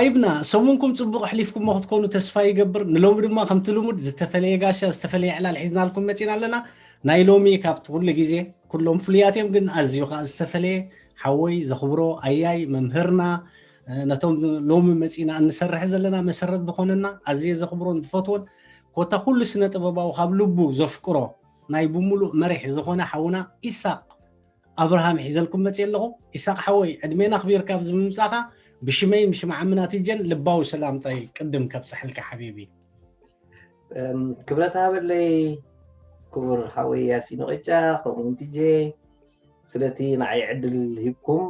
ኣይብና ሰሙንኩም ጽቡቕ ኣሕሊፍኩሞ ክትኮኑ ተስፋ ይገብር። ንሎሚ ድማ ከምቲ ልሙድ ዝተፈለየ ጋሻ ዝተፈለየ ዕላል ሒዝናልኩም መጺና ኣለና። ናይ ሎሚ ካብቲ ኩሉ ግዜ ኩሎም ፍሉያት እዮም፣ ግን ኣዝዩ ከዓ ዝተፈለየ ሓወይ ዘኽብሮ ኣያይ መምህርና፣ ነቶም ሎሚ መጺና እንሰርሕ ዘለና መሰረት ዝኾነና ኣዝየ ዘኽብሮን ዝፈትዎን ኮታ ኩሉ ስነ ጥበባዊ ካብ ልቡ ዘፍቅሮ ናይ ብምሉእ መሪሕ ዝኾነ ሓውና ኢሳቅ ኣብርሃም ሒዘልኩም መጽእ ኣለኹ። ኢሳቅ ሓወይ ዕድሜና ኣኽቢርካ ኣብዚ ምምጻኻ ብሽመይን ብሽም ዓምና ቲጀን ልባዊ ሰላምታይ ቅድም ከብጽሐልካ ሓቢቢ። ክብረት ሃበለይ ክቡር ሓወይ ያሲኖ ቅጫ ከምኡ እውን ቲጄ ስለቲ ንዓይ ዕድል ሂብኩም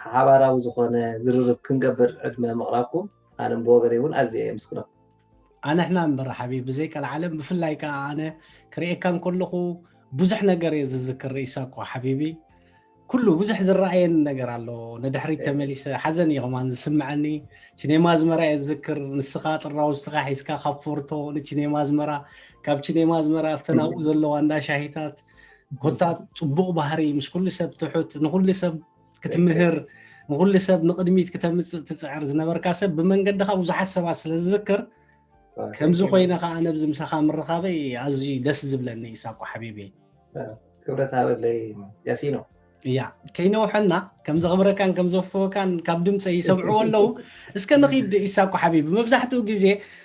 ሓባራዊ ዝኾነ ዝርርብ ክንገብር ዕድመ ምቕራብኩም ኣነ ብወገነይ እውን ኣዝየ የመስግነኩም። ኣነሕና እምበር ሓቢቢ ብዘይ ቀልዓለም ብፍላይ ከዓ ኣነ ክርእየካ እንከለኹ ብዙሕ ነገር እየ ዝዝክር። ርእሳ እኮ ሓቢቢ ኩሉ ብዙሕ ዝረኣየኒ ነገር ኣሎ። ንድሕሪት ተመሊሰ ሓዘን እዩ ከማን ዝስምዐኒ። ቺኔማ ኣዝመራ እየ ዝዝክር። ንስኻ ጥራው ንስኻ ሒዝካ ካብ ፎርቶ ንቺኔማ ኣዝመራ፣ ካብ ቺኔማ ኣዝመራ ኣብተን ኣብኡ ዘለዋ እንዳ ሻሂታት ኮታ ጽቡቕ ባህሪ ምስ ኩሉ ሰብ ትሑት ንኩሉ ሰብ ክትምህር ንኩሉ ሰብ ንቕድሚት ክተምፅእ ትፅዕር ዝነበርካ ሰብ ብመንገድኻ ብዙሓት ሰባት ስለ ዝዝክር ከምዚ ኮይነ ከዓ ነብዚ ምሳኻ ምርኻበይ ኣዝዩ ደስ ዝብለኒ ኢሳቆ ሓቢቢ። ክብረት ሃበለይ ያሲኖ። እያ ከይነውሐና ከም ዘኽብረካን ከም ዘፍትወካን ካብ ድምፀ ይሰምዕዎ ኣለዉ። እስከ ንኺድ ኢሳቆ ሓቢቢ። መብዛሕትኡ ግዜ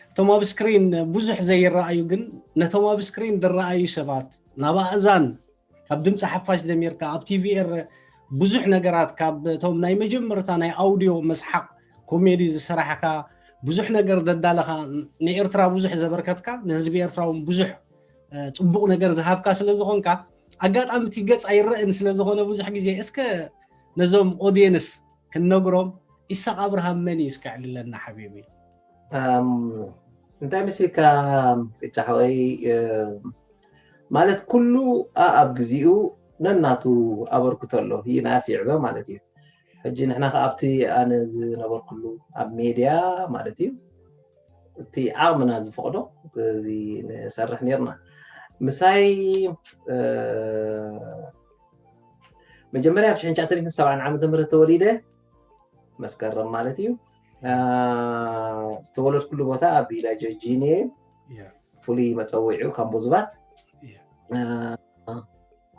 እቶም ኣብ ስክሪን ብዙሕ ዘይረኣዩ ግን ነቶም ኣብ ስክሪን ዝረኣዩ ሰባት ናብ ኣእዛን ካብ ድምፂ ሓፋሽ ጀሚርካ ኣብ ቲቪ ኤረ ብዙሕ ነገራት ካብ እቶም ናይ መጀመርታ ናይ ኣውድዮ መስሓቅ ኮሜዲ ዝሰራሕካ ብዙሕ ነገር ዘዳለኻ ንኤርትራ ብዙሕ ዘበርከትካ ንህዝቢ ኤርትራ እውን ብዙሕ ፅቡቕ ነገር ዝሃብካ ስለ ዝኾንካ ኣጋጣሚ እቲ ገፅ ኣይረእን ስለ ዝኾነ ብዙሕ ግዜ እስከ ነዞም ኦድየንስ ክንነግሮም ኢሳቅ ኣብርሃም መን እዩ እስከ ዕልለና ሓቢቢ። እንታይ መሲልካ ቅጫ ሓወይ ማለት ኩሉ ኣኣብ ግዜኡ ነናቱ ኣበርክቶ ኣሎ ይናስ ይዕበ ማለት እዩ። ሕጂ ንሕና ከ ኣብቲ ኣነ ዝነበርኩሉ ኣብ ሜድያ ማለት እዩ እቲ ዓቕምና ዝፈቕዶ እዚ ንሰርሕ ነርና ምሳይ መጀመርያ ኣብ ሽሕን ትሽዓተ ሚእትን ሰብዓን ዓመተ ምህረት ተወሊደ መስከረም ማለት እዩ። ዝተወለድኩሉ ቦታ ኣብ ቪላ ጆርጂኒ ፍሉይ መፀውዒኡ ካምቦዝባት።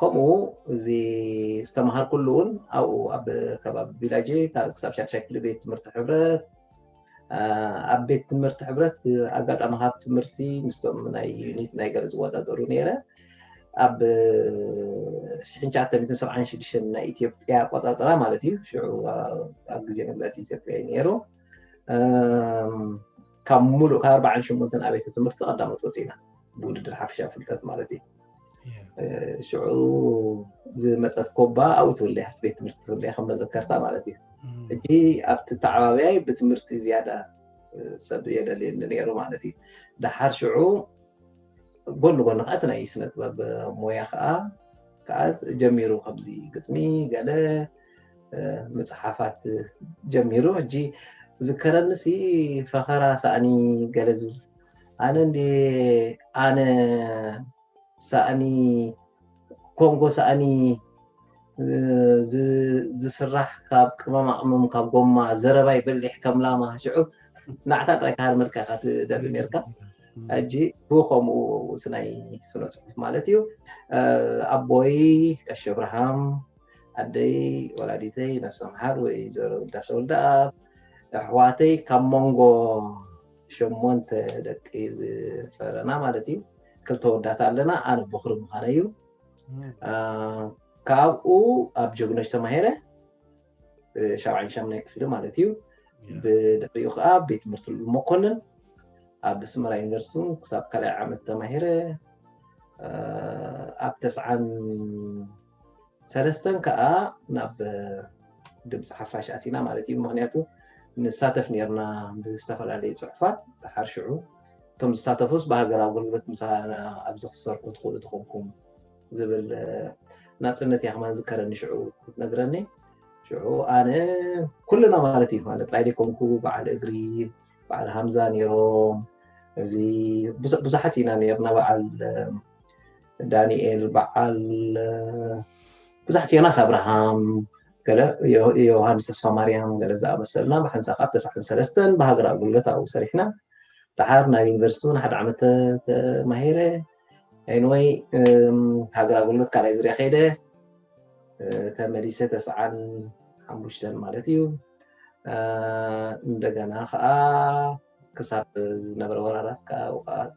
ከምኡ እዚ ዝተምሃርኩሉ እውን ኣብኡ ኣብ ከባቢ ቪላጅ ክሳብ ሻድሻይ ክፍሊ ቤት ትምህርቲ ሕብረት ኣብ ቤት ትምህርቲ ሕብረት ኣጋጣሚ ካብ ትምህርቲ ምስቶም ናይ ዩኒት ናይ ገለ ዝወዳደሩ ነይረ ኣብ ሽሕን ትሽዓተ ሚእትን ሰብዓን ሽዱሽተን ናይ ኢትዮጵያ ኣቆፃፅራ ማለት እዩ። ሽዑ ኣብ ግዜ መግዛእቲ ኢትዮጵያ እዩ ነይሩ። ካብ ሙሉእ ካብ ኣርባዓን ሸሞንተን ኣብያተ ትምህርቲ ቀዳሞት ወፂና ብውድድር ሓፈሻዊ ፍልጠት ማለት እዩ። ሽዑ ዝመፀት ኮባ ኣብኡ ትውለያ ኣብቲ ቤት ትምህርቲ ትውለያ ከም መዘከርታ ማለት እዩ። ሕጂ ኣብቲ ተዓባብያይ ብትምህርቲ ዝያዳ ሰብ የደልየኒ ነይሩ ማለት እዩ። ደሓር ሽዑ ጎኒ ጎኒ ከዓ እቲ ናይ ስነ ጥበብ ሞያ ከዓ ከዓ ጀሚሩ ከምዚ ግጥሚ ገለ ምፅሓፋት ጀሚሩ። ሕጂ ዝከረኒ ሲ ፈኸራ ሳእኒ ገለ ዝብል ኣነ እንዲ ኣነ ሳእኒ ኮንጎ ሳእኒ ዝስራሕ ካብ ቅመማ ቅመም ካብ ጎማ ዘረባይ በሊሕ ከም ላማ ሽዑ ናዕታ ጥራይ ካሃርመልካ ኢካ ትደሊ ነርካ። ሕጂ ብከምኡ ስናይ ስነ ፅሑፍ ማለት እዩ። ኣቦይ ቀሺ ኣብርሃም ኣደይ ወላዲተይ ነፍሶም ሓር ወይዘሮ ውዳሰ ወልደኣብ ኣሕዋተይ ካብ መንጎ ሸሞንተ ደቂ ዝፈረና ማለት እዩ። ክልተ ወዳት ኣለና ኣነ ቦኽሪ ምዃነ እዩ። ካብኡ ኣብ ጀግኖች ተማሂረ ሻብዓን ሻምናይ ክፍሊ ማለት እዩ። ብድሕሪኡ ከዓ ቤት ትምህርቲ ልዑል መኮንን ኣብ ኣስመራ ዩኒቨርሲቲ ክሳብ ካልኣይ ዓመት ተማሂረ ኣብ ተስዓን ሰለስተን ከዓ ናብ ድምፂ ሓፋሽ ኣቲና ማለት እዩ። ምክንያቱ ንሳተፍ ነርና ብዝተፈላለዩ ፅሑፋት ድሓር ሽዑ እቶም ዝሳተፉስ ብሃገር ኣገልግሎት ምሳና ኣብዚ ክሰርኩ ትኽእሉ ትኾንኩም ዝብል ናፅነት እያ ከማን ዝከረኒ ሽዑ ክትነግረኒ ሽዑ ኣነ ኩልና ማለት እዩ ኣነ ጥራይ ዘይኮንኩ በዓል እግሪ በዓል ሃምዛ ነይሮም እዚ ብዙሓት ኢና ነርና በዓል ዳንኤል በዓል ብዙሓት ዮናስ ኣብርሃም ገለ ዮ- ዮሃንስ ተስፋ ማርያም ገለ ዝኣመሰልና ብሓንሳብ ካብ ተስዓን ሰለስተን ብሃገር ኣገልግሎት ኣብኡ ሰሪሕና። ደሓር ናብ ዩኒቨርሲቲ እውን ሓደ ዓመት ተ- ተማሂረ። ኤንወይ ሃገር ኣገልግሎት ካልኣይ ዙርያ ከይደ። ተመሊሰ ተስዓን ሓሙሽተን ማለት እዩ። እንደገና ከዓ ክሳብ ዝነበረ ወራራት ከዓ ውቃት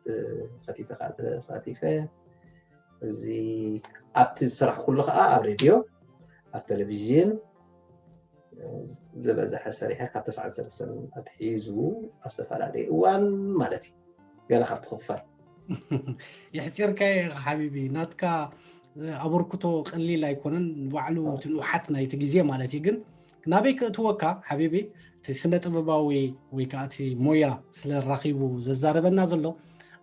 ከቲተ ከዓ ተሳቲፈ። እዚ ኣብቲ ዝሰራሕኩሉ ከዓ ኣብ ሬድዮ፣ ኣብ ቴሌቪዥን ዝበዝሐ ሰሪሐ ካብ ተስዓን ሰለስተን ኣትሒዙ ኣብ ዝተፈላለየ እዋን ማለት እዩ። ገለ ካብቲ ክፋል የሕፂርካዮ ኢኻ ሓቢቢ። ናትካ ኣበርክቶ ቀሊል ኣይኮነን፣ ባዕሉ እቲ ንውሓት ናይቲ ግዜ ማለት እዩ። ግን ናበይ ከእትወካ ሓቢቢ፣ እቲ ስነ ጥበባዊ ወይ ከዓ እቲ ሞያ ስለ ራኺቡ ዘዛረበና ዘሎ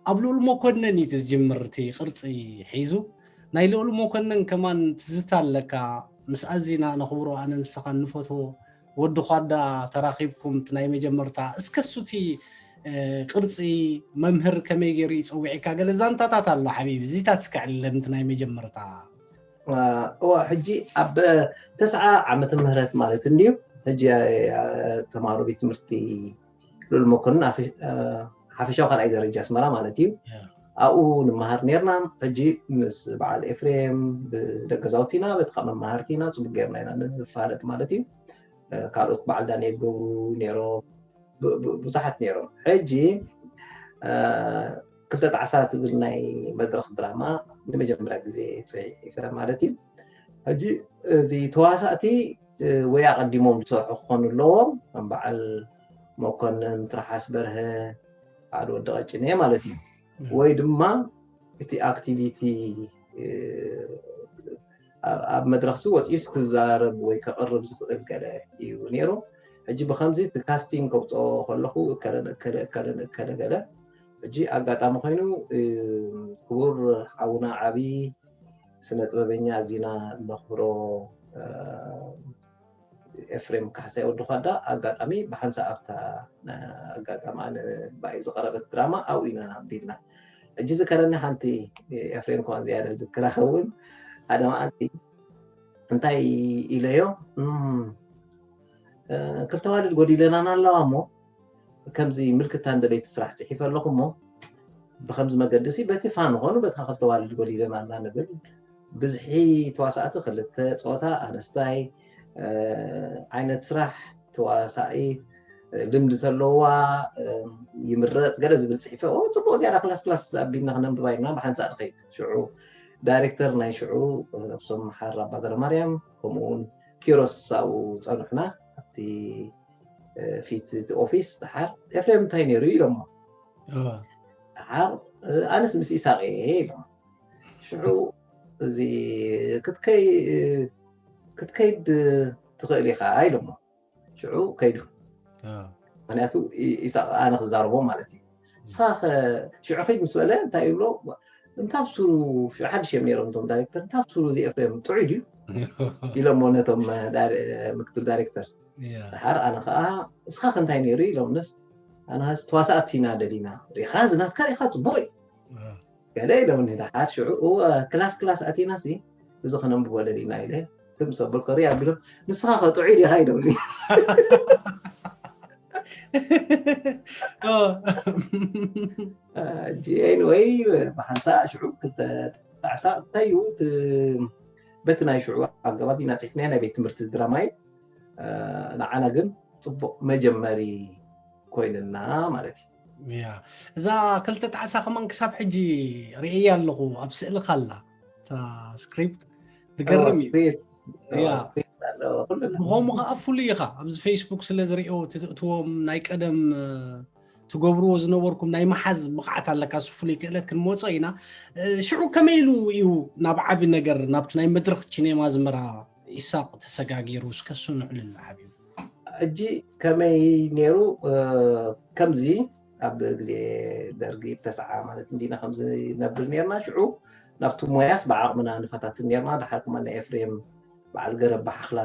ኣብ ልኡል መኮነን እዩ እቲ ዝጅምር፣ እቲ ቅርፂ ሒዙ። ናይ ልኡል መኮነን ከማን ትዝታ ኣለካ፣ ምስ ኣዚና ነኽብሮ ኣነ ንስኻን ንፈትዎ ወዲ ኳዳ ተራኺብኩም እቲ ናይ መጀመርታ እስከ እሱ እቲ ቅርፂ መምህር ከመይ ገይሩ ይፀውዒካ ገለ ዛንታታት ኣሎ ሓቢቢ፣ እዚታት እስከ ዕልለምቲ ናይ መጀመርታ። እዋ ሕጂ ኣብ ተስዓ ዓመተ ምህረት ማለት እንድዩ። ሕጂ ተማሃሮ ቤት ትምህርቲ ልኡል መኮንን ሓፈሻዊ ካልኣይ ደረጃ ኣስመራ ማለት እዩ። ኣብኡ ንመሃር ነርና። ሕጂ ምስ በዓል ኤፍሬም ብደገዛውቲና በቲ ካብ መማሃርቲና ፅቡቅ ገይርና ኢና ንፋለጥ ማለት እዩ። ካልኦት በዓል ዳንኤል ገብሩ ነይሮም፣ ብዙሓት ነይሮም። ሕጂ ክልተ ጣዕሳ ትብል ናይ መድረክ ድራማ ንመጀመርያ ግዜ ፅሒፈ ማለት እዩ። ሕጂ እዚ ተዋሳእቲ ወይ ኣቐዲሞም ዝሰርሑ ክኾኑ ኣለዎም። ከም በዓል መኮንን፣ ትርሓስ በርሀ፣ በዓል ወዲ ቀጭኔ ማለት እዩ። ወይ ድማ እቲ ኣክቲቪቲ ኣብ መድረክ ሲ ወፂኡስ ክዛረብ ወይ ከቕርብ ዝኽእል ገለ እዩ ነይሩ። ሕጂ ብከምዚ እቲ ካስቲንግ ከውፅኦ ከለኹ እከለን እከለ እከለን እከለ ገለ። ሕጂ ኣጋጣሚ ኮይኑ ክቡር ሓውና ዓብዪ ስነ ጥበበኛ ኣዚና ነኽብሮ ኤፍሬም ካሕሳይ ወዲ ኳዳ ኣጋጣሚ ብሓንሳእ ኣብታ ኣጋጣሚ ኣነ ባይ ዝቐረበት ድራማ ኣብኡ ኢና ኣቢልና። ሕጂ ዝከረኒ ሓንቲ ኤፍሬም ከዋን ዝያዳ ዝክራ ኸውን ሓደ መዓልቲ እንታይ ኢለዮ፣ ክልተ ዋልድ ጎዲለናን ኣለዋ እሞ ከምዚ ምልክታ እንደለይቲ ስራሕ ፅሒፈ ኣለኹ እሞ ብከምዚ መገዲ ሲ በቲ ፋን ኾኑ በቲ ክልተ ዋልድ ጎዲለናና ንብል። ብዝሒ ተዋሳእቲ ክልተ፣ ፆታ ኣነስታይ፣ ዓይነት ስራሕ ተዋሳኢ ልምዲ ዘለዋ ይምረፅ ገለ ዝብል ፅሒፈ። ኦ ፅቡቅ፣ ዝያዳ ክላስ ክላስ ኣቢልና ክነንብባ ኢልና ብሓንሳእ ንኸይድ። ሽዑ ዳይሬክተር ናይ ሽዑ ነብሶም ሓር ኣባ ገረማርያም ከምኡውን ኪሮስ ኣብኡ ፀኑሕና ኣብቲ ፊት እቲ ኦፊስ። ደሓር ኤፍሬም እንታይ ነይሩ ኢሎሞ። ደሓር ኣነስ ምስ ኢሳቅ እየ ኢሎም። ሽዑ እዚ ክትከይድ ትኽእል ኢኻ ኢሎሞ። ሽዑ ከይዱ። ምክንያቱ ኢሳቅ ኣነ ክዛረቦ ማለት እዩ። ንስኻ ሽዑ ከይድ ምስ በለ እንታይ ይብሎ፣ እንታ ብሱሩ ሽዑ ሓድሽ እዮም ነይሮም እቶም ዳይሬክተር፣ እንታ ብሱሩ እዚ ኤፍሬም ጥዑይ ድዩ ኢሎሞ ነቶም ምክትል ዳይሬክተር። ደሓር ኣነ ከዓ እስኻ ከ እንታይ ነይሩ ኢሎምንስ፣ ኣነ ተዋሳእቲ ኢና ደሊና፣ ሪኻ እዚ ናትካ ሪኻ ፅቡቅ እዩ ገለ ኢሎምኒ። ደሓር ሽዑ እወ ክላስ ክላስ ኣቲና ሲ እዚ ከነንብቦ ደሊና ኢለ ትም ሰብል ከሪ ኣቢሎም ንስኻ ከ ጥዑይ ዲኻ ኢሎምኒ። ጂኤን ወይ ብሓንሳ ሽዑ ክልተ ጣዕሳ እንታይ እዩ በቲ ናይ ሽዑ ኣገባብ ኢና ፅሒፍናዮ ናይ ቤት ትምህርቲ ድራማ እዩ። ንዓና ግን ፅቡቅ መጀመሪ ኮይንና ማለት እዩ። ያ እዛ ክልተ ጣዕሳ ከማን ክሳብ ሕጂ ርእየ ኣለኹ ኣብ ስእልካ ኣላ እታ ስክሪፕት ትገርም እዩ። ብኸምኡ ከዓ ፍሉይ ኢኻ ኣብዚ ፌስቡክ ስለ ዝሪኦ ትእትዎም ናይ ቀደም ትገብርዎ ዝነበርኩም ናይ መሓዝ ብቕዓት ኣለካ እሱ ፍሉይ ክእለት ክንመፆ ኢና። ሽዑ ከመይ ኢሉ እዩ ናብ ዓቢ ነገር ናብቲ ናይ መድረክ ቺኔማ ዝመራ ኢሳቅ ተሰጋጊሩ እስከ እሱ ንዕልል ሓቢቡ። ሕጂ ከመይ ነይሩ ከምዚ ኣብ ግዜ ደርጊ ተስዓ ማለት እንዲና ከምዚ ነብል ነርና ሽዑ ናብቲ ሞያስ ብዓቕምና ንፈታትን ነርና። ደሓር ከማ ናይ ኤፍሬም በዓል ገረብ ብሓኽላ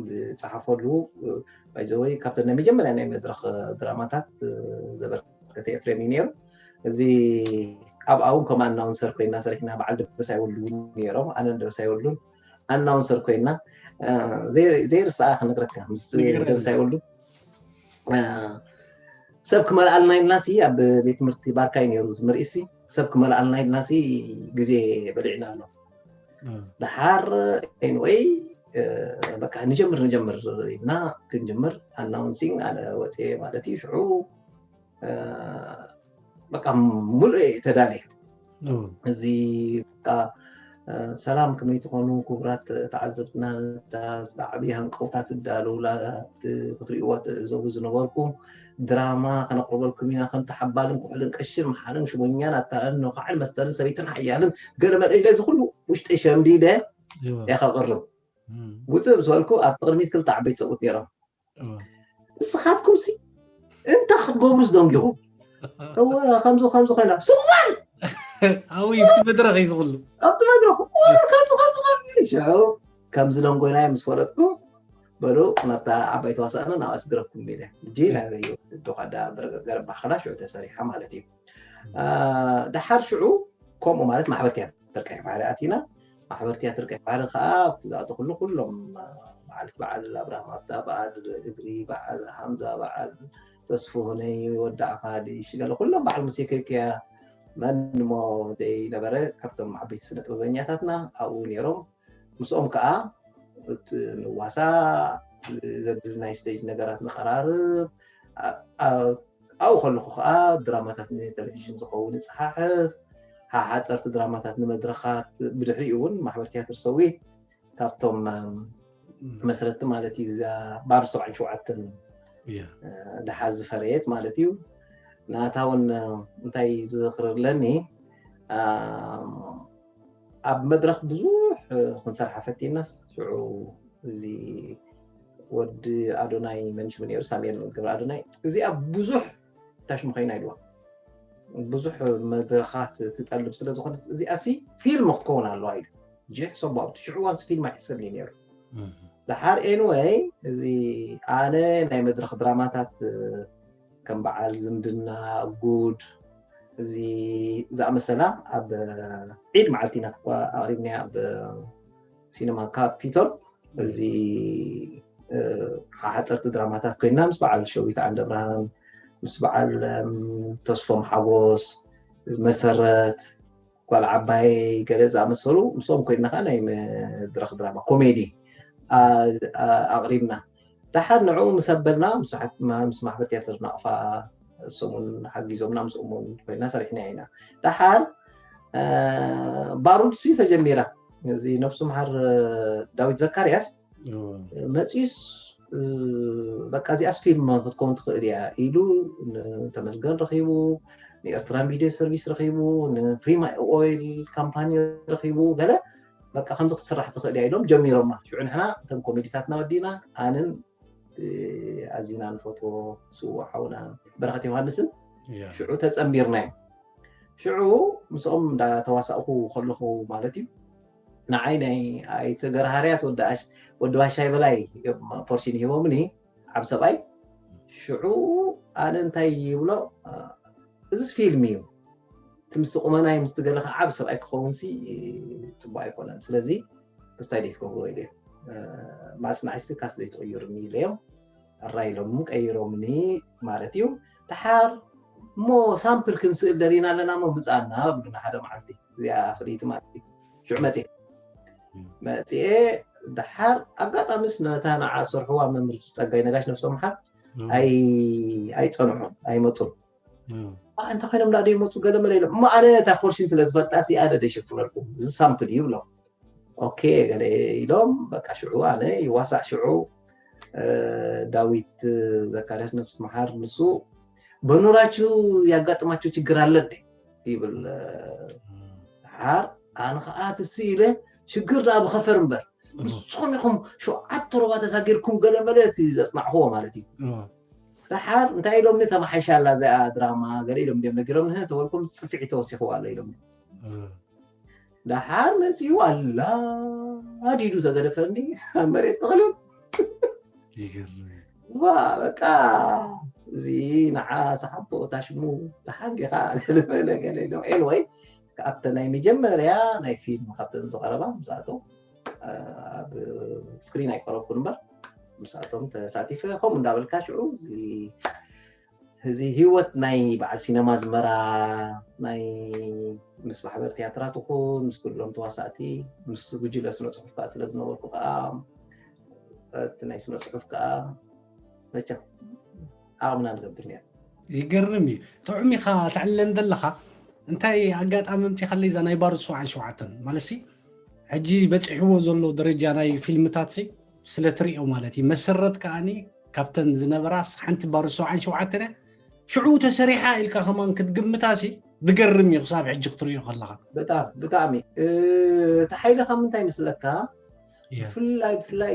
ዝፀሓፈሉ ባይዘወይ ካብተን ናይ መጀመርያ ናይ መድረክ ድራማታት ዘበርከተ ኤፍሬም እዩ ነይሩ። እዚ ኣብኣ እውን ከም ኣናውንሰር ኮይና ሰሪሕና በዓል ደበሳይ ወሉ እውን ነይሮም ኣነን ደበሳይ ወሉን ኣናውንሰር ኮይና ዘይርስኣ ክነግረካ ምስ ደብሳይ ወልዱ ሰብ ክመልኣልና ኢልና ሲ ኣብ ቤት ትምህርቲ ባርካይ ነይሩ ዝምርኢሲ ሰብ ክመልኣልና ኢልና ሲ ግዜ በሊዕና ኣሎ። ድሓር ኤንወይ በቃ ንጀምር ንጀምር ኢልና ክንጅምር ኣናውንሲንግ ኣነ ወፅየ ማለት እዩ። ሽዑ በቃ ሙሉእ እየ ተዳልየ። እዚ በቃ ሰላም ከመይ ትኾኑ ክቡራት ተዓዘብትና፣ ብዓብዪ ሃንቀውታ ትዳለውላ ክትሪእዋ ትዕዘቡ ዝነበርኩም ድራማ ከነቕርበልኩም ኢና። ከምቲ ሓባልን ኩሕልን ቀሽን መሓርን ሽሞኛን ኣታን ነዃዕን መስተርን ሰበይትን ሓያልን ገለ መለ ኢለ እዚ ኩሉ ውሽጠይ ሸምዲደ እየ ከቕርብ። ውፅእ ምስ በልኩ ኣብቲ ቅድሚት ክልተ ዓበይቲ ሰብኡት ነይሮም። ንስኻትኩም ሲ እንታይ ክትገብሩ ዝደንጊኹም? እወ ከምዚ ከምዚ ኮይና ስቕ በል ኣብይ ኣብቲ መድረኽ እዩ ዝኽሉ ኣብቲ መድረኽ እወ ከምዚ ከምዚ ከምዚ ኢሉ ሽዑ ከምዚ ደንጎይናዮ ምስ ፈለጥኩ በሉ ናብታ ዓባይ ተዋሳእና ናብ ኣስግረኩም ኢለ ሕጂ ናይ ዶኻዳ ገረባኽላ ሽዑ ተሰሪሓ ማለት እዩ። ድሓር ሽዑ ከምኡ ማለት ማሕበር ትያትር ቀይሕ ባሕሪ ኣቲና። ማሕበር ትያትር ቀይሕ ባሕሪ ከዓ ኣብቲ ዝኣተኹሉ ኩሎም በዓል በዓል ኣብርሃም ኣብታ በዓል እግሪ በዓል ሃምዛ በዓል ተስፉ ሁነይ ወዲ ኣፋዲ ሽገለ ኩሎም በዓል ሙሴ ከይከያ መን ሞ ዘይነበረ ካብቶም ዓበይቲ ስነ ጥበበኛታትና ኣብኡ ነይሮም። ምስኦም ከዓ ንዋሳ ዘድሊ ናይ ስቴጅ ነገራት ንቀራርብ። ኣብኡ ከለኹ ከዓ ድራማታት ንቴሌቪዥን ዝኸውን ይፀሓሕፍ። ሓሓፀርቲ ድራማታት ንመድረኻት ብድሕሪኡ እውን ማሕበር ትያትር ሰዊት ካብቶም መስረቲ ማለት እዩ። እዛ ባር ሰብዓን ሸውዓተን ድሓር ዝፈረየት ማለት እዩ። ናታ እውን እንታይ ዝኽርለኒ ኣብ መድረኽ ብዙሕ ክንሰርሓ ፈቲናስ ሽዑ እዚ ወዲ ኣዶናይ መንሽሙ ነይሩ ሳሙኤል ገብረ ኣዶናይ እዚኣ ብዙሕ ታሽሙ ኮይና ኢልዋ ብዙሕ መድረኻት ትጠልብ ስለ ዝኾነት እዚኣ ሲ ፊልም ክትከውን ኣለዋ ኢሉ ጂ ሕሰቡ ኣብቲ ሽዑ እዋን ፊልም ኣይሕሰብን እዩ ነይሩ። ድሓር ኤንወይ እዚ ኣነ ናይ መድረኽ ድራማታት ከም በዓል ዝምድና ጉድ እዚ ዝኣመሰላ ኣብ ዒድ መዓልቲ ኢና ኣቕሪብናያ ኣብ ሲነማ ካፒቶል እዚ ሓሓፀርቲ ድራማታት ኮይና ምስ በዓል ሸዊት ዓንደብርሃን ምስ በዓል ተስፎም ሓጎስ መሰረት ጓል ዓባይ ገለ ዝኣመሰሉ ምስኦም ኮይና ከዓ ናይ መድረክ ድራማ ኮሜዲ ኣቅሪብና። ደሓር ንዕኡ ምስ ኣበልና ምስ ማሕበር ቲያትር ናቕፋ እሶም እውን ሓጊዞምና ምስኦም እውን ኮይና ሰሪሕና ኢና። ደሓር ባሩድ ሲ ተጀሚራ። እዚ ነብሱ መሓር ዳዊት ዘካርያስ መፂስ በቃ እዚኣስ ፊልም ክትከውን ትኽእል እያ ኢሉ ንተመስገን ረኺቡ ንኤርትራ ሚድያ ሰርቪስ ረኺቡ ንፕሪማ ኦይል ካምፓኒ ረኺቡ ገለ በቃ ከምዚ ክትስራሕ ትኽእል እያ ኢሎም ጀሚሮማ። ሽዑ ንሕና እተን ኮሜዲታትና ወዲና ኣንን ኣዚና ንፈትዎ ስዉእ ሓውና በረኸት ዮሃንስን ሽዑ ተፀንቢርና እዮም። ሽዑ ምስኦም እንዳተዋሳእኩ ከለኹ ማለት እዩ ንዓይ ናይ ኣይተ ገርሃርያት ወዲ ባሻይ በላይ ፖርሽን ሂቦምኒ ዓብ ሰብኣይ። ሽዑ ኣነ እንታይ ይብሎ እዚስ ፊልም እዩ እቲ ምስ ቁመናይ ምስ ትገለ ከዓ ዓብ ሰብኣይ ክኸውን ሲ ፅቡቅ ኣይኮነን ስለዚ ክስታይ ደይትገብርዎ ኢለ ማልስ ንዓይስ ካስ ዘይትቕይሩኒ ኢለዮም። ኣራ ኢሎም ቀይሮምኒ ማለት እዩ። ደሓር እሞ ሳምፕል ክንስእል ደሊና ኣለና እሞ ምፃና ብሉና ሓደ መዓልቲ እዚኣ ፍልይቲ ማለት እዩ። ሽዑ መፅየ መፅየ ደሓር ኣጋጣሚስ ነታ ንዓ ዝሰርሕዋ መምህር ፀጋይ ነጋሽ ነብሶም መሓር ኣይፀንሑን ኣይመፁን። እንታይ ኮይኖም ዳ ይመፁ ገለ መለ ኢሎም እሞ ኣነ እታ ፖርሽን ስለ ዝፈልጣ ሲ ኣነ ደይሽፍነልኩም እዚ ሳምፕል እዩ ብሎም ኦኬ ገለ ኢሎም በቃ ሽዑ ኣነ ይዋሳእ ሽዑ ዳዊት ዘካርያስ ነፍስ መሓር ንሱ በኑራችሁ ያጋጥማችሁ ችግር አለ እንዴ ይብል። ሓር ኣነ ከዓ ትስ ኢለ ችግር ዳ ብኸፈር እምበር ንስኹም ኢኹም ሸውዓተ ሮባ ተሳጊርኩም ገለ መለ እቲ ዘፅናዕኽዎ ማለት እዩ። ደሓር እንታይ ኢሎምኒ ተመሓይሻ ኣላ እዚኣ ድራማ ገለ ኢሎም ድዮም ነጊሮምኒ ተበልኩም ፅፍዒ ተወሲኽዋ ኣሎ ኢሎምኒ። ደሓር መፂኡ ኣላ ኣዲዱ ዘገደፈኒ ኣብ መሬት ተኽልም ይገርም ዋ በቃ እዚ ንዓ ሰሓቦ እታ ሽሙ ደሓን ዲኻ ገለ በለ ገለ ኢሎም ኤንወይ ኣብተ ናይ መጀመርያ ናይ ፊልም ካብተን ዝቐረባ ምስኣቶም ኣብ ስክሪን ኣይቀረብኩን እምበር ምስኣቶም ተሳቲፈ። ከምኡ እንዳበልካ ሽዑ እዚ ህይወት ናይ በዓል ሲነማ ኣዝመራ፣ ናይ ምስ ማሕበር ትያትራት ይኹን ምስ ኩሎም ተዋሳእቲ፣ ምስ ጉጅለ ስነ ፅሑፍ ከዓ ስለ ዝነበርኩ ከዓ እቲ ናይ ስነ ፅሑፍ ከዓ መቸም ዓቕምና ንገብር ነር። ይገርም እዩ። ጥዑም ኢኻ ተዕልለን ዘለኻ። እንታይ ኣጋጣሚ ኣምፂኻለይ እዛ ናይ ባሩት ሰብዓን ሸውዓተን ማለት ሲ ሕጂ በፂሕዎ ዘሎ ደረጃ ናይ ፊልምታት ሲ ስለ ትሪኦ ማለት እዩ። መሰረት ከዓኒ ካብተን ዝነበራስ ሓንቲ ባሩት ሰብዓን ሸውዓተን እያ። ሽዑ ተሰሪሓ ኢልካ ከማን ክትግምታ ሲ ዝገርም እዩ ክሳብ ሕጂ ክትሪኦ ከለኻ። ብጣዕሚ ብጣዕሚ እቲ ሓይሊ ካብ ምንታይ ይመስለካ? ብፍላይ ብፍላይ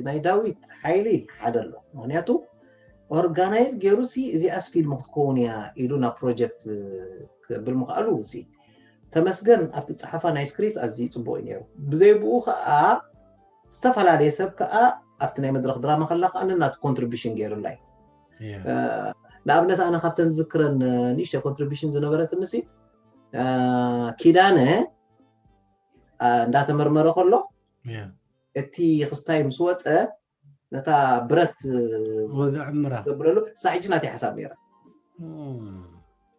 ናይ ዳዊት ሓይሊ ሓደ ኣሎ። ምክንያቱ ኦርጋናይዝ ገይሩ ሲ እዚኣስ ፊልም ክትከውን እያ ኢሉ ናብ ፕሮጀክት ክብል ምኽኣሉ ሲ ተመስገን ኣብቲ ፀሓፋ ናይ ስክሪፕት ኣዝዩ ፅቡቅ እዩ ነይሩ። ብዘይ ብኡ ከዓ ዝተፈላለየ ሰብ ከዓ ኣብቲ ናይ መድረክ ድራማ ከላ ከዓ ነናቱ ኮንትሪቢሽን ገይሩላይ። ንኣብነት ኣነ ካብተን ዝዝክረን ንእሽተ ኮንትሪቢሽን ዝነበረት ንሲ ኪዳነ እንዳተመርመረ ከሎ እቲ ክስታይ ምስ ወፀ ነታ ብረት ወዘዕምራ ገብረሉ እሳ ሕጂ ናተይ ሓሳብ ነይራ።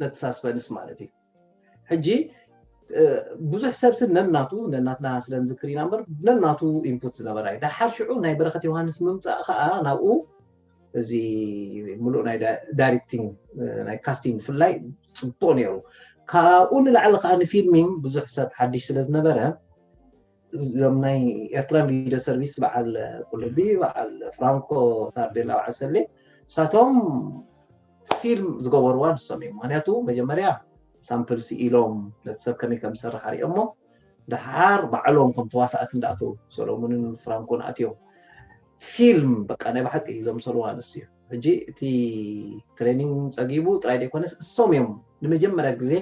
ነቲ ሳስፐንስ ማለት እዩ። ሕጂ ብዙሕ ሰብ ስን ነናቱ ነናትና ስለ ንዝክር ኢና እምበር ነናቱ ኢንፑት ዝነበራ እዩ። ደሓር ሽዑ ናይ በረኸት ዮሃንስ ምምፃእ ከዓ ናብኡ እዚ ሙሉእ ናይ ዳይሬክቲንግ ናይ ካስቲንግ ብፍላይ ፅቡቅ ነይሩ። ካብኡ ንላዕሊ ከዓ ንፊልሚንግ ብዙሕ ሰብ ሓድሽ ስለ ዝነበረ እዞም ናይ ኤርትራን ቪድዮ ሰርቪስ በዓል ቁልቢ በዓል ፍራንኮ ታርዴላ በዓል ሰሌ ንሳቶም ፊልም ዝገበርዋ ንሶም እዮም። ምክንያቱ መጀመርያ ሳምፕል ስኢሎም ነቲ ሰብ ከመይ ከም ዝሰርሕ ኣሪኦሞ ደሓር ባዕሎም ከም ተዋሳእቲ እንዳኣተው ሰሎሙንን ፍራንኮን ኣትዮም ፊልም በቃ ናይ ብሓቂ ዘምሰልዋ ንሱ እዩ። ሕጂ እቲ ትሬኒንግ ፀጊቡ ጥራይ ዘይኮነስ እሶም እዮም ንመጀመርያ ግዜ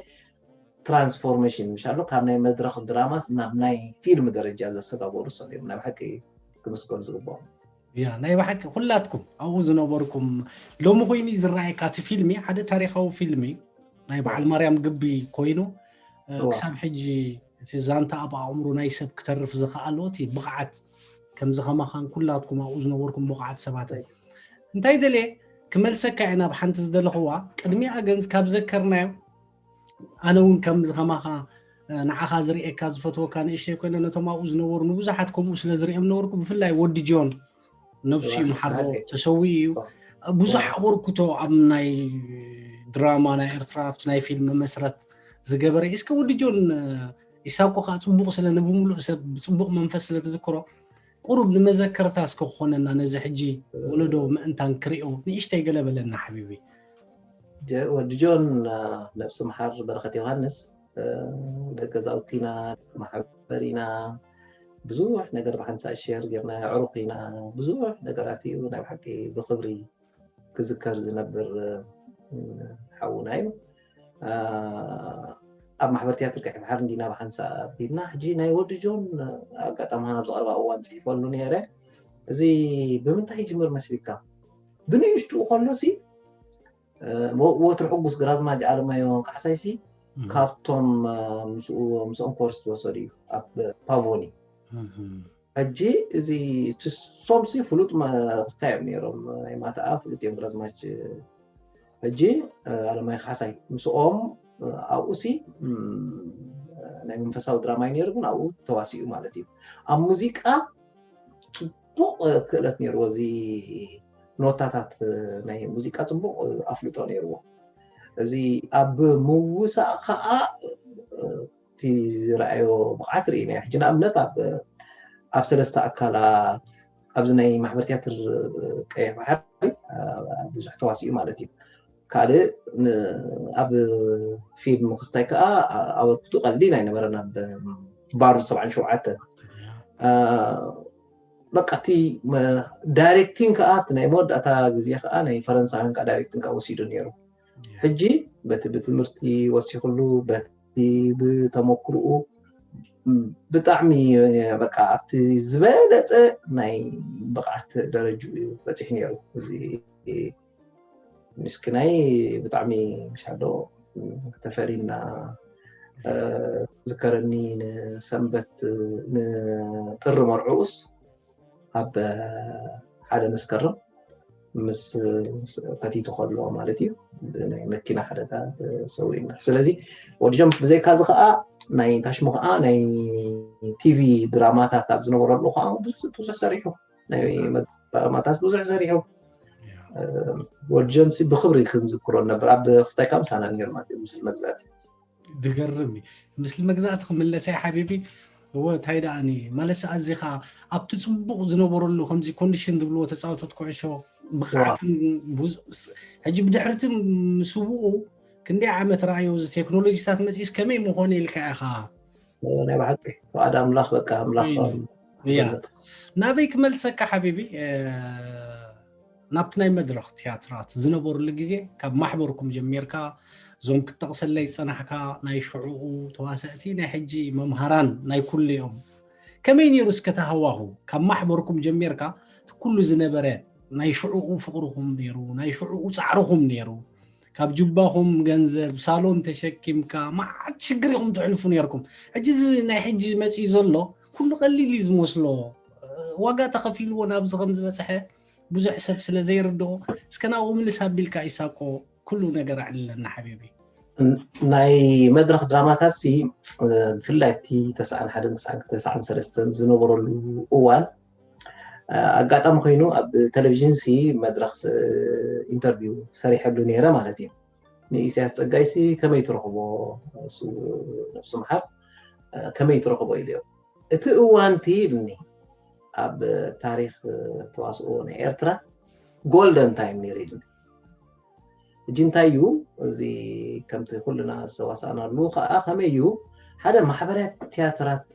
ትራንስፎርሜሽን ምሻሎ ካብ ናይ መድረክ ድራማስ ናብ ናይ ፊልም ደረጃ ዘሰጋገሩ እሶም እዮም ናይ ብሓቂ ክምስገኑ ዝግባኦም። ያ ናይ ብሓቂ ኩላትኩም ኣብኡ ዝነበርኩም ሎሚ ኮይኑ ዝረኣየካ እቲ ፊልሚ ሓደ ታሪካዊ ፊልሚ ናይ በዓል ማርያም ግቢ ኮይኑ ክሳብ ሕጂ እቲ ዛንታ ኣብ ኣእምሮ ናይ ሰብ ክተርፍ ዝኸኣሎ እቲ ብቕዓት ከምዚ ከማኻን ኩላትኩም ኣብኡ ዝነበርኩም ብቕዓት ሰባት እንታይ ደልየ ክመልሰካ እየ ናብ ሓንቲ ዝደለኽዋ ቅድሚኣ ግን ካብ ዘከርናዮ ኣነ እውን ከምዚ ከማኻ ንዓኻ ዝርእየካ ዝፈትወካ ንእሽተይ ኮይነ ነቶም ኣብኡ ዝነበሩ ንብዙሓት ከምኡ ስለ ዝርእዮም ነበርኩ ብፍላይ ወዲ ጆን ነብሱ ይምሓሮ ተሰዊኡ እዩ ብዙሕ ኣበርክቶ ኣብ ናይ ድራማ ናይ ኤርትራ ኣብቲ ናይ ፊልም መስረት ዝገበረ እስከ ወዲ ጆን ኢሳኮ ከዓ ፅቡቅ ስለ ንብምሉእ ሰብ ብፅቡቅ መንፈስ ስለ ትዝክሮ ቁሩብ ንመዘከርታ እስከ ክኾነና ነዚ ሕጂ ወለዶ ምእንታን ክሪኦ ንእሽተይ ገለ በለና ሓቢቢ። ወዲ ጆን ነብሱ ምሓር በረኸት ዮሃንስ ደቂ ገዛውቲ ኢና ማሕበር ኢና ብዙሕ ነገር ብሓንሳእ ሸር ጌርና ኣዕሩኽ ኢና ብዙሕ ነገራት እዩ ናይ ብሓቂ ብክብሪ ክዝከር ዝነብር ሓውና እዩ። ኣብ ማሕበር ትያትር ቀይሕ ባሕሪ እንዲና ብሓንሳእ ኣቢልና ሕጂ ናይ ወዲ ጆን ኣጋጣሚ ናብ ዝቐርባ እዋን ፅሒፈሉ ነይረ። እዚ ብምንታይ ይጅምር መስልካ? ብንእሽትኡ ከሎ ሲ ወትሩ ሕጉስ ግራዝማች ኣለማዮ ካሕሳይ ሲ ካብቶም ምስኦም ኮርስ ዝወሰዱ እዩ ኣብ ፓቮኒ። ሕጂ እዚ ትሶም ሲ ፍሉጥ ክስታይ እዮም ነይሮም ናይ ማተኣ ፍሉጥ እዮም ግራዝማች። ሕጂ ኣለማይ ካሕሳይ ምስኦም ኣብኡ ሲ ናይ መንፈሳዊ ድራማ እዩ ነይሩ ግን ኣብኡ ተዋሲኡ ማለት እዩ። ኣብ ሙዚቃ ፅቡቕ ክእለት ነይርዎ እዚ ኖታታት ናይ ሙዚቃ ፅቡቕ ኣፍልጦ ነይርዎ። እዚ ኣብ ምውሳእ ከዓ እቲ ዝረኣዮ ብቕዓት ርኢና ሕጂ ንኣብነት ኣብ ኣብ ሰለስተ ኣካላት ኣብዚ ናይ ማሕበር ትያትር ቀይሕ ባሕሪ ብዙሕ ተዋሲኡ ማለት እዩ። ካልእ ኣብ ፊልም ክስታይ ከዓ ኣበርክቱ ቀሊል ኣይነበረን ኣብ ባሩድ ሰብዓን ሸውዓተን በቃ እቲ ዳይሬክቲንግ ከዓ ኣብቲ ናይ መወዳእታ ግዜ ከዓ ናይ ፈረንሳውያን ከዓ ዳይሬክቲንግ ከዓ ወሲዱ ነይሩ። ሕጂ በቲ ብትምህርቲ ወሲክሉ በቲ ብተመክርኡ ብጣዕሚ በቃ ኣብቲ ዝበለፀ ናይ ብቕዓት ደረጅኡ እዩ በፂሑ ነይሩ። እዚ ምስኪናይ ብጣዕሚ ምሻዶ ተፈሪና ዝከረኒ ንሰንበት ንጥሪ መርዕኡስ ኣብ ሓደ መስከረም ምስ ከቲቱ ከሎ ማለት እዩ፣ ብናይ መኪና ሓደጋ ተሰዊእና። ስለዚ ወዲ ጀምፕ ብዘይካ እዚ ከዓ ናይ ታሽሙ ከዓ ናይ ቲቪ ድራማታት ኣብ ዝነበረሉ ከዓ ብዙሕ ሰሪሑ፣ ናይ ድራማታት ብዙሕ ሰሪሑ። ወዲ ጀምፕ ብክብሪ ክንዝክሮ ነበር ኣብ ክስታይ ካምሳና ነር ማለት እዩ። ምስል መግዛእቲ ዝገርም እዩ። ምስል መግዛእቲ ክምለሰ ሓቢቢ። እወ እንታይ ደኣኒ ማለት ኣዚኻ ኣብቲ ፅቡቕ ዝነበረሉ ከምዚ ኮንዲሽን ዝብልዎ ተፃወቶት ኩዕሾ ብቕዓትን ሕጂ ብድሕርቲ ምስውኡ ክንደይ ዓመት ረኣዮ እዚ ቴክኖሎጂታት መፅኢስ ከመይ ምኾነ ኢልካ ኢኻ። ናይ ብሓቂ ፍቓድ ኣምላኽ በቃ ኣምላኽ እያ። ናበይ ክመልሰካ ሓቢቢ ናብቲ ናይ መድረኽ ትያትራት ዝነበሩሉ ግዜ ካብ ማሕበርኩም ጀሚርካ እዞም ክትጠቕሰለይ ዝፀናሕካ ናይ ሽዑኡ ተዋሰእቲ ናይ ሕጂ መምሃራን ናይ ኩሉ እዮም። ከመይ ነይሩ እስከ ተሃዋሁ ካብ ማሕበርኩም ጀሚርካ እቲ ኩሉ ዝነበረ ናይ ሽዑኡ ፍቕርኹም ነይሩ ናይ ሽዑኡ ፃዕርኹም ነይሩ ካብ ጁባኹም ገንዘብ ሳሎን ተሸኪምካ መዓት ሽግር ኢኹም ትሕልፉ ነርኩም። ሕጂ እዚ ናይ ሕጂ መፅኡ ዘሎ ኩሉ ቀሊል እዩ ዝመስሎ። ዋጋ ተኸፊልዎ ናብዚ ከም ዝበፅሐ ብዙሕ ሰብ ስለ ዘይርድኦ እስከ ናብኡ ምልስ ኣቢልካ ኢሳቆ ኩሉ ነገር ኣዕልለና ሓቢቢ። ናይ መድረኽ ድራማታት ሲ ብፍላይ ኣብቲ ተስዓን ሓደን ተስዓን ሰለስተን ዝነበረሉ እዋን ኣጋጣሚ ኮይኑ ኣብ ቴሌቪዥን ሲ መድረኽ ኢንተርቪው ሰሪሐሉ ነይረ ማለት እዩ። ንኢሳያስ ፀጋይ ሲ ከመይ ትረኽቦ ነብሱ ምሓር ከመይ ትረኽቦ ኢሉ እዮም። እቲ እዋን እቲ ኢልኒ ኣብ ታሪክ ተዋስኦ ናይ ኤርትራ ጎልደን ታይም ነይሩ ኢልኒ። እጂ እንታይ እዩ እዚ ከምቲ ኩልና ዝተዋሳእናሉ ከዓ ከመይ እዩ ሓደ ማሕበርያት ቲያትራት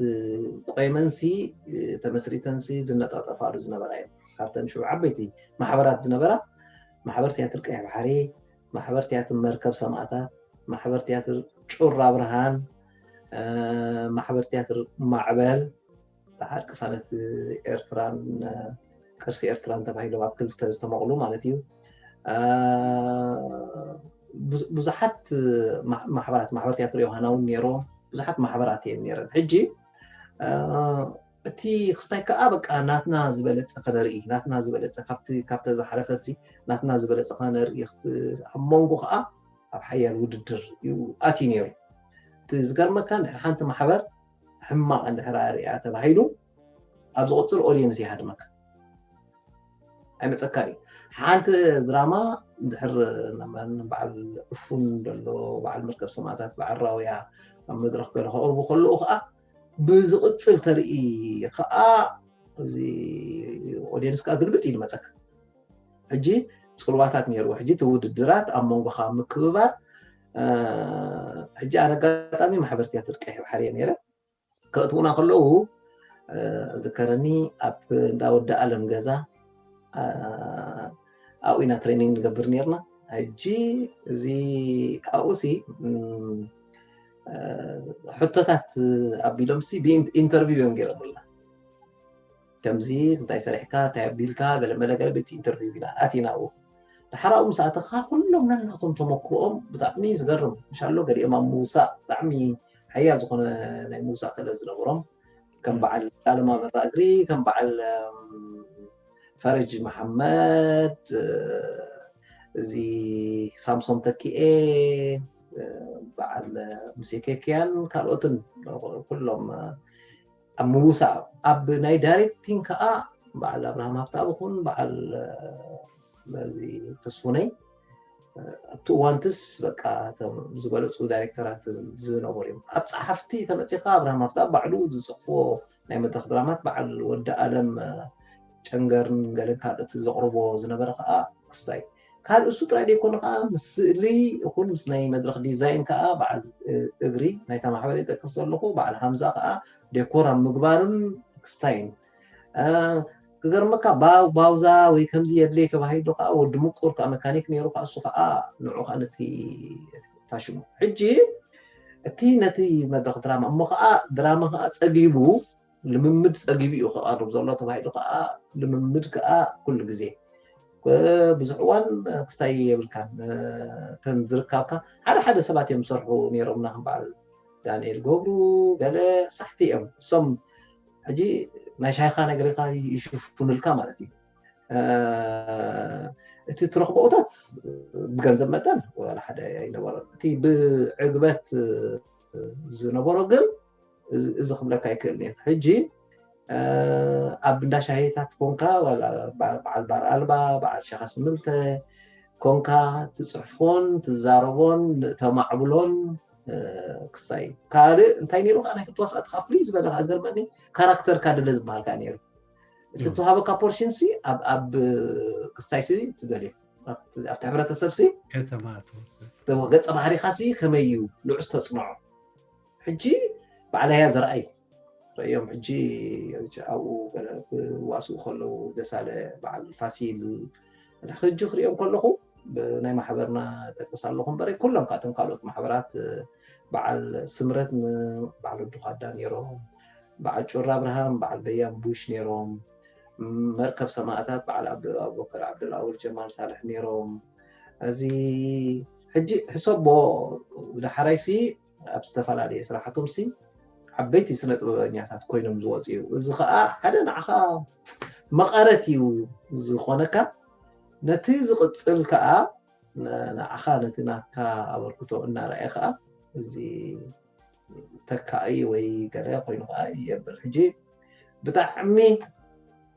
ቆይመንሲ ተመስሪተንሲ ዝነጣጠፋሉ ዝነበራ እዮም። ካብተን ሽዑ ዓበይቲ ማሕበራት ዝነበራ ማሕበር ቲያትር ቀይሕ ባሕሪ፣ ማሕበር ቲያትር መርከብ ሰማእታት፣ ማሕበር ቲያትር ጩራ ብርሃን፣ ማሕበር ቲያትር ማዕበል፣ ብሓቂ ቅሳነት ኤርትራን ቅርሲ ኤርትራን ተባሂሎም ኣብ ክልተ ዝተመቕሉ ማለት እዩ። ብዙሓት ማሕበራት ማሕበር ቲያትር ዮሃና እውን ነይሮም። ብዙሓት ማሕበራት እየን ነይረን። ሕጂ እቲ ክስታይ ከዓ በቃ ናትና ዝበለፀ ከነርኢ ናትና ዝበለፀ ካብቲ ካብተ ዝሓለፈት ናትና ዝበለፀ ከነርኢ ኣብ መንጎ ከዓ ኣብ ሓያል ውድድር እዩ ኣትዩ ነይሩ። እቲ ዝገርመካ እንድሕር ሓንቲ ማሕበር ሕማቕ እንድሕር ኣርእያ ተባሂሉ ኣብ ዝቕፅል ኦድየንስ ይሃድመካ ኣይመፀካን እዩ። ሓንቲ ድራማ እንድሕር በዓል እፉን ዘሎ በዓል መርከብ ሰማእታት በዓል ራውያ ኣብ መድረኽ ገለ ከቕርቡ ከለኡ ከዓ ብዝቕፅል ተርኢ ከዓ እዚ ኦድየንስ ከዓ ግልብጥ ኢሉ መፀካ። ሕጂ ፅልዋታት ነይርዎ። ሕጂ እቲ ውድድራት ኣብ መንጎኻ ምክብባር ሕጂ ኣነ ኣጋጣሚ ማሕበር ቲያትር ቀይሕ ባሕሪ እየ ነይረ። ከእትውና ከለዉ ዝከረኒ ኣብ እንዳ ወዲ ኣለም ገዛ ኣብኡ ኢና ትሬኒንግ ንገብር ነርና። ሕጂ እዚ ኣብኡ ሲ ሕቶታት ኣቢሎም ሲ ብኢንተርቪው እዮም ገይሮምልና። ከምዚ እንታይ ሰሪሕካ እንታይ ኣቢልካ ገለመለ ገለ ቤት ኢንተርቪው ኢና ኣቲና ኣብኡ። ድሓራኡ ምስ ኣተኻ ኩሎም ነናቶም ተመክሮኦም ብጣዕሚ ዝገርም ምሻሎ ገሊኦም ኣብ ምውሳእ ብጣዕሚ ሓያል ዝኾነ ናይ ምውሳእ ክእለት ዝነበሮም ከም በዓል ዳልማ በራ እግሪ ከም በዓል ፈረጅ መሓመድ እዚ ሳምሶን ተኪኤ በዓል ሙሴ ኬክያን ካልኦትን ኩሎም ኣብ ምውሳእ ኣብ ናይ ዳይሬክቲንግ ከዓ በዓል ኣብርሃም ሃብተኣብ ኹን በዓል በዚ ተስፉነይ ኣብቲ እዋንትስ በቃ እቶም ዝበለፁ ዳይሬክተራት ዝነበሩ እዮም። ኣብ ፀሓፍቲ ተመፂኻ ኣብርሃም ሃብተኣብ ባዕሉ ዝፅሕፍዎ ናይ መድረክ ድራማት በዓል ወዲ ኣለም ጨንገርን ገለን ካልኦት ዘቕርቦ ዝነበረ ከዓ ክስታይ ካልእ እሱ ጥራይ ዘይኮነ ከዓ ምስ ስእሊ ይኹን ምስ ናይ መድረክ ዲዛይን ከዓ በዓል እግሪ ናይታ ማሕበር ይጠቅስ ዘለኹ በዓል ሃምዛ ከዓ ዴኮር ኣብ ምግባርን ክስታይን ክገርመካ ባውዛ ወይ ከምዚ የድለይ ተባሂሉ ከዓ ወዲ ምቁር ከዓ መካኒክ ነይሩ ከዓ እሱ ከዓ ንዑ ከዓ ነቲ ታሽሙ ሕጂ እቲ ነቲ መድረክ ድራማ እሞ ከዓ ድራማ ከዓ ፀጊቡ ልምምድ ፀጊቡ እዩ ክቐርብ ዘሎ ተባሂሉ ከዓ ልምምድ ከዓ ኩሉ ግዜ ብዙሕ እዋን ክስታይ የብልካን ተን ዝርካብካ ሓደ ሓደ ሰባት እዮም ዝሰርሑ ነይሮምና ከም በዓል ዳንኤል ገብሩ ገለ ሳሕቲ እዮም እሶም። ሕጂ ናይ ሻይኻ ነገር ኢኻ ይሽፍኑልካ ማለት እዩ። እቲ ትረኽቦ እቶት ብገንዘብ መጠን ወላ ሓደ ኣይነበሮን። እቲ ብዕግበት ዝነበሮ ግን እዚ ክብለካ ይክእል። ሕጂ ኣብ እንዳ ሻሂታት ኮንካ በዓል ባር ኣልባ በዓል ሸኻ ስምልተ ኮንካ ትፅሕፎን ትዛረቦን ተማዕብሎን ክስታይ ካልእ እንታይ ነይሩ ከዓ ናይ ክትወስኣ ትካ ፍሉይ ዝበለ ከዓ ዝገርመኒ ካራክተርካ ድለ ዝበሃል ከዓ ነይሩ። እቲ ተዋሃበካ ፖርሽን ሲ ኣብ ክስታይ ሲ ትደልዮ ኣብቲ ሕብረተሰብ ሲ ገፀ ባህሪካ ሲ ከመይ እዩ ንዑስ ተፅንዖ። ሕጂ በዓል ኣያ ዘርኣይ ረእዮም ሕጂ ኣብኡ ክዋስኡ ከለዉ ደሳለ በዓል ፋሲል ሕጂ ክሪኦም ከለኹ ናይ ማሕበርና ጠቅስ ኣለኹ እምበረ ኩሎም ካብቶም ካልኦት ማሕበራት በዓል ስምረት በዓል ወዲ ኳዳ ነይሮም፣ በዓል ጩራ ኣብርሃም በዓል በያን ቡሽ ነይሮም፣ መርከብ ሰማእታት በዓል ኣብበከር ዓብደልኣወል ጀማል ሳልሕ ነይሮም። እዚ ሕጂ ሕሰቦ ዳሕራይ ሲ ኣብ ዝተፈላለየ ስራሕቶም ሲ ዓበይቲ ስነ ጥበበኛታት ኮይኖም ዝወፁ እዩ። እዚ ከዓ ሓደ ንዓኻ መቐረት እዩ ዝኾነካ። ነቲ ዝቕፅል ከዓ ንዓኻ ነቲ ናትካ ኣበርክቶ እናረኣየ ከዓ እዚ ተካኢ ወይ ገለ ኮይኑ ከዓ የብል። ሕጂ ብጣዕሚ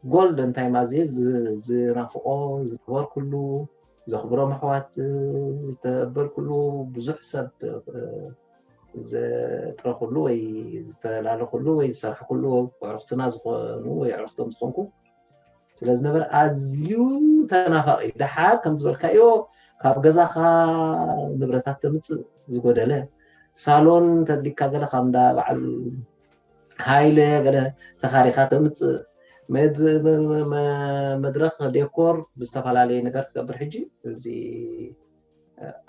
ጎልደን ታይም ኣዝየ ዝናፍቆ ዝነበርኩሉ ዘኽብሮም ኣሕዋት ዝተበልኩሉ ብዙሕ ሰብ ዘጥረኩሉ ወይ ዝተላለኩሉ ወይ ዝሰራሕኩሉ ኣዕሩኽትና ዝኾኑ ወይ ኣዕሩኽቶም ዝኾንኩ ስለ ዝነበረ ኣዝዩ ተናፋቂ እዩ። ደሓር ከም ዝበልካዮ ካብ ገዛኻ ንብረታት ተምፅእ ዝጎደለ ሳሎን ተድሊካ ገለ ካብ እንዳ በዓል ሃይለ ገለ ተኻሪኻ ተምፅእ መድረኽ ዴኮር ብዝተፈላለየ ነገር ትገብር። ሕጂ እዚ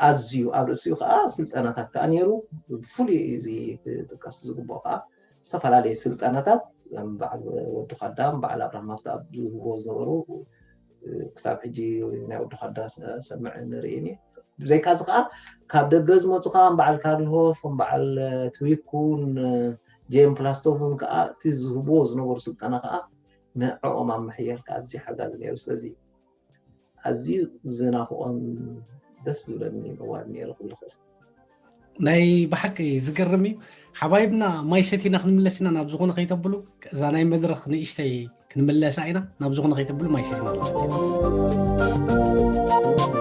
ኣዝዩ ኣብ ርእሲኡ ከዓ ስልጠናታት ከዓ ነይሩ። ብፍሉይ እዚ ክጥቀስ ዝግብኦ ከዓ ዝተፈላለየ ስልጠናታት በዓል ወዲ ካዳም በዓል ኣብርሃም ሃብተኣብ ዝህቦ ዝነበሩ ክሳብ ሕጂ ናይ ወዲ ካዳ ሰምዕ ንርእኒ። ብዘይካ እዚ ከዓ ካብ ደገ ዝመፁ ከዓ በዓል ካርልሆፍ በዓል ትዊኩን ጄም ፕላስቶቭን ከዓ እቲ ዝህብዎ ዝነበሩ ስልጠና ከዓ ንዕኦም ኣብ ምሕያል ከዓ ኣዝዩ ሓጋዚ ነይሩ። ስለዚ ኣዝዩ ዝናፍቖን ደስ ዝብለኒ እዋን ነይሩ ክብል ይኽእል። ናይ ብሓቂ ዝገርም እዩ። ሓባይብና ማይ ሰቲና ክንምለስ ኢና ናብ ዝኾነ ከይተብሉ እዛ ናይ መድረኽ ንእሽተይ ክንምለሳ ኢና። ናብ ዝኾነ ከይተብሉ ማይ ሰቲና ክንምለስ ኢና።